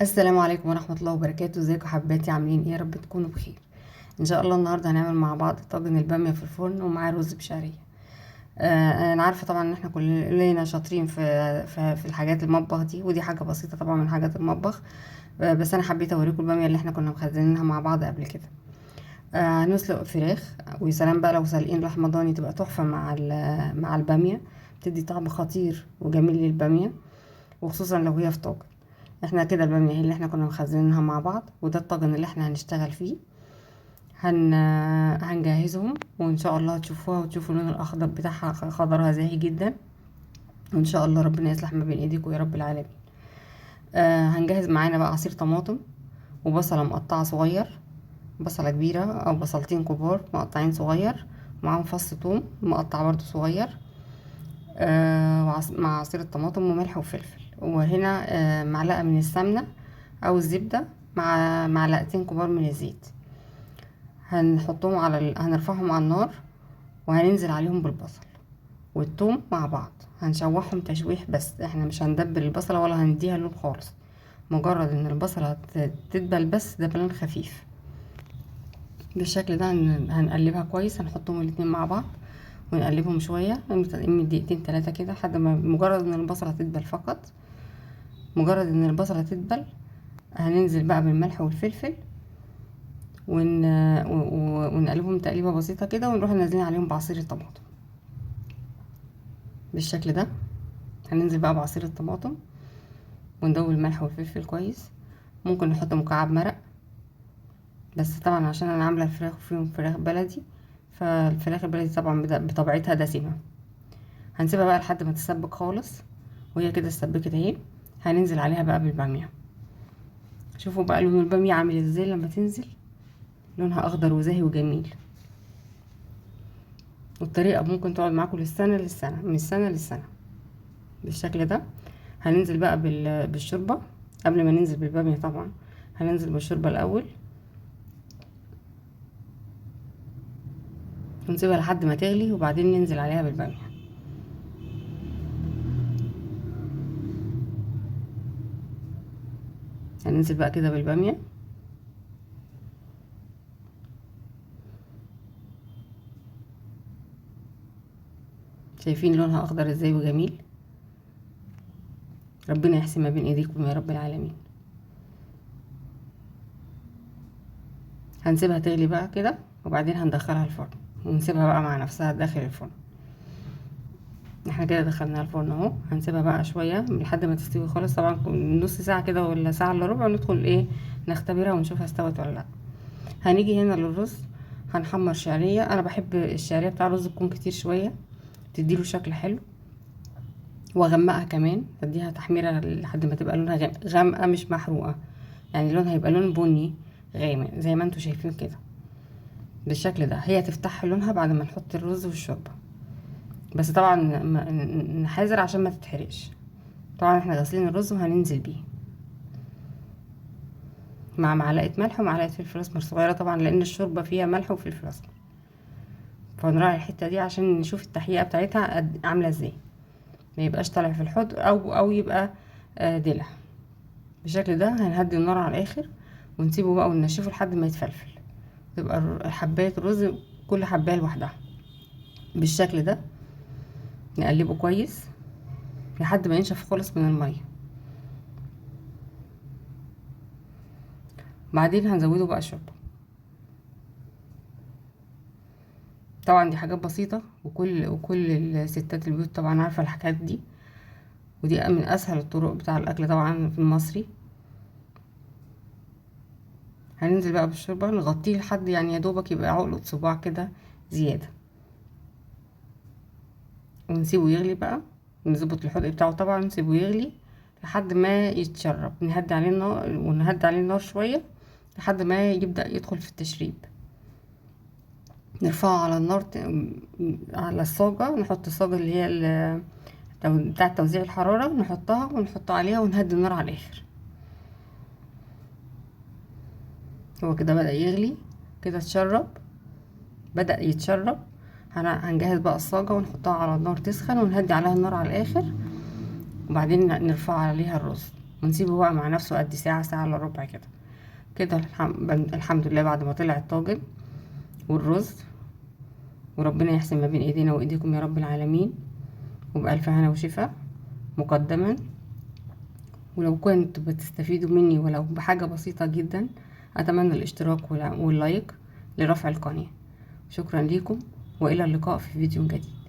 السلام عليكم ورحمة الله وبركاته. ازيكم حباتي؟ عاملين ايه؟ يا رب تكونوا بخير ان شاء الله. النهارده هنعمل مع بعض طاجن البامية في الفرن ومعاه رز بشعرية. انا عارفة طبعا ان احنا كلنا شاطرين في الحاجات المطبخ دي، ودي حاجة بسيطة طبعا من حاجات المطبخ. بس انا حبيت اوريكم البامية اللي احنا كنا مخزنينها مع بعض قبل كده. هنسلق فراخ، ويا سلام بقى لو سالقين لحمة ضاني تبقى تحفة مع البامية، بتدي طعم خطير وجميل للبامية، وخصوصا لو هي في طاجن. احنا كده البامية هي اللي احنا كنا مخزنينها مع بعض، وده الطاجن اللي احنا هنشتغل فيه. هنجهزهم وان شاء الله تشوفوها وتشوفوا اللون الاخضر بتاعها، خضرها زاهي جدا، وان شاء الله ربنا يصلح ما بين ايديكم يا رب العالمين. هنجهز معانا بقى عصير طماطم وبصلة مقطعة صغير، بصلة كبيرة او بصلتين كبار مقطعين صغير، معاهم فص ثوم مقطع برضو صغير، مع عصير الطماطم وملح وفلفل. وهنا معلقة من السمنة او الزبدة مع معلقتين كبار من الزيت. هنرفعهم على النار وهننزل عليهم بالبصل والثوم مع بعض، هنشوحهم تشويح بس، احنا مش هندبل البصلة ولا هنديها لون خالص، مجرد ان البصلة تدبل بس دبلان خفيف بالشكل ده. هنقلبها كويس، هنحطهم الاتنين مع بعض ونقلبهم شوية من دقيقتين تلاتة كده، لحد ما مجرد ان البصلة تدبل فقط. مجرد ان البصلة تدبل هننزل بقى بالملح والفلفل ونقلبهم تقليبة بسيطة كده، ونروح نازلين عليهم بعصير الطماطم بالشكل ده. هننزل بقى بعصير الطماطم وندوب الملح والفلفل كويس. ممكن نحط مكعب مرق، بس طبعا عشان انا عامله الفراخ فيهم فراخ بلدي، فالفراخ البلدي طبعا بطبيعتها دسمه. هنسيبها بقى لحد ما تتسبك خالص، وهي كده اتسبكت اهي. هننزل عليها بقى بالباميه. شوفوا بقى لون الباميه عامل ازاي لما تنزل، لونها اخضر وزاهي وجميل. والطريقه ممكن تقعد معاكم للسنه للسنه، من السنه للسنه بالشكل ده. هننزل بقى بالشوربه قبل ما ننزل بالباميه، طبعا هننزل بالشوربه الاول ونسيبها لحد ما تغلي، وبعدين ننزل عليها بالباميه. هننزل بقى كده بالباميه. شايفين لونها اخضر ازاي وجميل. ربنا يحسن ما بين ايديكم يا رب العالمين. هنسيبها تغلي بقى كده، وبعدين هندخلها الفرن ونسيبها بقى مع نفسها داخل الفرن. احنا كده دخلناها الفرن اهو، هنسيبها بقى شويه لحد ما تستوي خالص، طبعا نص ساعه كده ولا ساعه الا ربع، وندخل نختبرها ونشوفها استوت ولا لا. هنيجي هنا للرز، هنحمر شعريه. انا بحب الشعريه بتاع الرز تكون كتير شويه، تديله شكل حلو، واغمقها كمان، اديها تحميره لحد ما تبقى لونها غامقه مش محروقه، يعني لونها هيبقى لون بني غامق زي ما انتوا شايفين كده بالشكل ده. هي تفتح لونها بعد ما نحط الرز والشوربه، بس طبعا نحذر عشان ما تتحرقش. طبعا احنا غاسلين الرز وهننزل بيه مع معلقه ملح ومعلقه فلفل اسمر صغيره، طبعا لان الشوربه فيها ملح وفلفل اسمر، فنراعي الحته دي عشان نشوف التحقيقه بتاعتها عامله ازاي، ما يبقاش طالع في الحوض او يبقى دلع بالشكل ده. هنهدي النار على الاخر ونسيبه بقى وننشفه لحد ما يتفلفل، تبقى حبايه الرز كل حبايه لوحدها بالشكل ده. نقلبه كويس لحد ما ينشف خالص من الميه. بعدين هنزوده بقى الشوربه. طبعا دي حاجات بسيطه، وكل الستات البيوت طبعا عارفه الحاجات دي، ودي من اسهل الطرق بتاع الاكل طبعا في المصري. هننزل بقى بالشوربه نغطيه لحد يا دوبك يبقى عقله صباع كده زياده، ونسيبه يغلي بقى، نظبط الحدق بتاعه طبعا، نسيبه يغلي لحد ما يتشرب، نهدي عليه النار ونهدي عليه النار شويه لحد ما يبدا يدخل في التشريب. نرفعه على النار على الصاجه، نحط الصاجه اللي هي بتاعه توزيع الحراره، نحطها ونحط عليها ونهدي النار على الاخر. هو كده بدأ يغلي كده، اتشرب، بدأ يتشرب. هنجهز بقى الصاجة ونحطها على النار تسخن، ونهدي عليها النار على الآخر، وبعدين نرفع عليها الرز. ونسيبه بقى مع نفسه قد ساعة، ساعة الا ربع كده. كده الحمد لله بعد ما طلع الطاجن والرز، وربنا يحسن ما بين ايدينا وايديكم يا رب العالمين، وبألف هنا وشفا مقدما. ولو كنتوا بتستفيدوا مني ولو بحاجة بسيطة جدا، أتمنى الاشتراك واللايك لرفع القناة. شكرا لكم، وإلى اللقاء في فيديو جديد.